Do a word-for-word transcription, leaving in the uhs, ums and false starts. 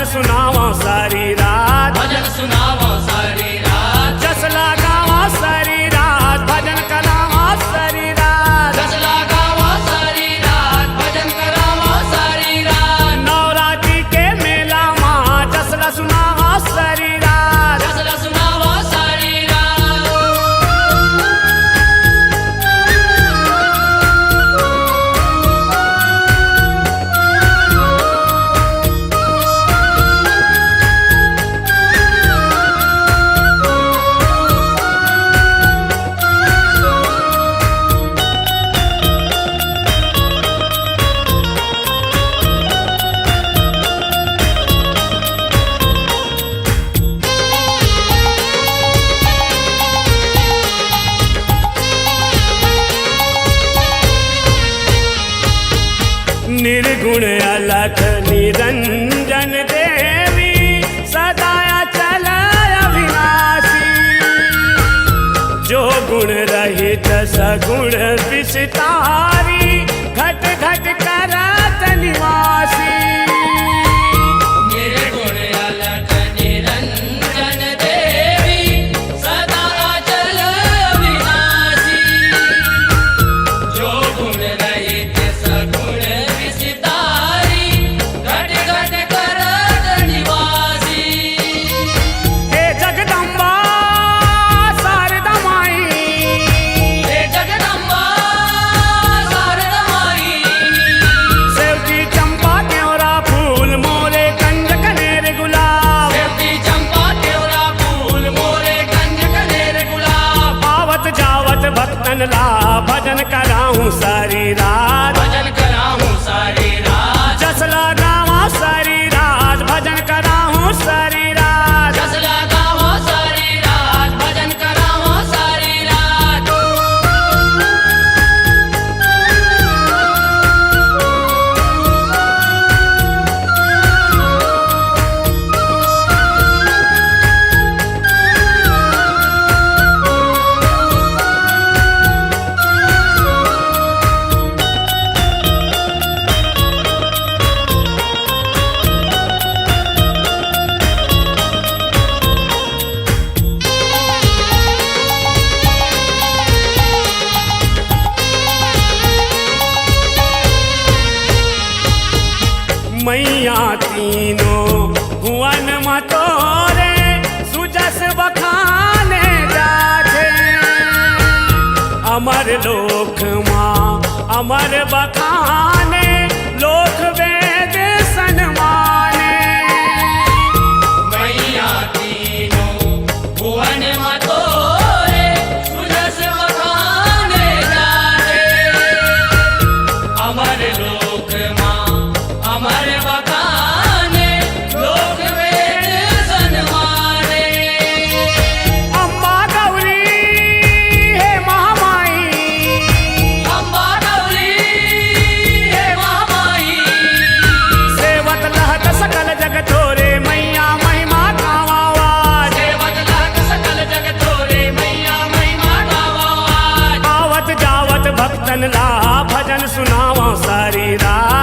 सुनावं सारी रात, भजन सुनावं सारी रात। जस ला गावं सारी रात, भजन करावं सारी रात। जस ला गावं सारी रात, भजन करावं सारी रात। नवरात्रि के मेला मा जस ला सुनावं सारी रात। जस ला सुनावं सारी रात। निर्गुण अलख निरंजन देवी, सदा अचल अविनाशी। जो गुण रहित सगुण विस्तारी, घट घट करत निवासी। निर्गुण अलख निरंजन देवी, सदा अचल अविनाशी। जो गुण रहित सगुण विस्तारी, घट घट करत निवासी। हे जगदम्बा शारदा माई, हे जगदम्बा शारदा माई। सेवती चंपा केवरा फूल मोरे कंज कनेर गुलाब। सेवती चंपा केवरा फूल मोरे कंज कनेर गुलाब। आवत जावत भक्तन ला भजन कराहूँ सारी रात। भजन कराहूँ सारी रात। जस ला गावं सारी रात, भजन कराहूँ सारी रात। जस ला गावं सारी रात, भजन करावं सारी रात। मैया तीनों भुवन म तोरे सुजस बखाने जाथे। अमर लोक मा अमर बखाने लोक वेद सनमाने। मैया तीनों भुवन म तोरे सुजस बखाने जाथे। अमर लोक मा अमर बखाने लोक वेद सनमाने। अम्बा गौरी हे महामाई। अम्बा गौरी हे महामाई। सेवत लहत सकल जग तोरे मैया महिमा गावा आज। सेवत लहत सकल जग तोरे मैया महिमा गावा आज। आवत जावत भक्तन ला भजन सुनावं सारी रात।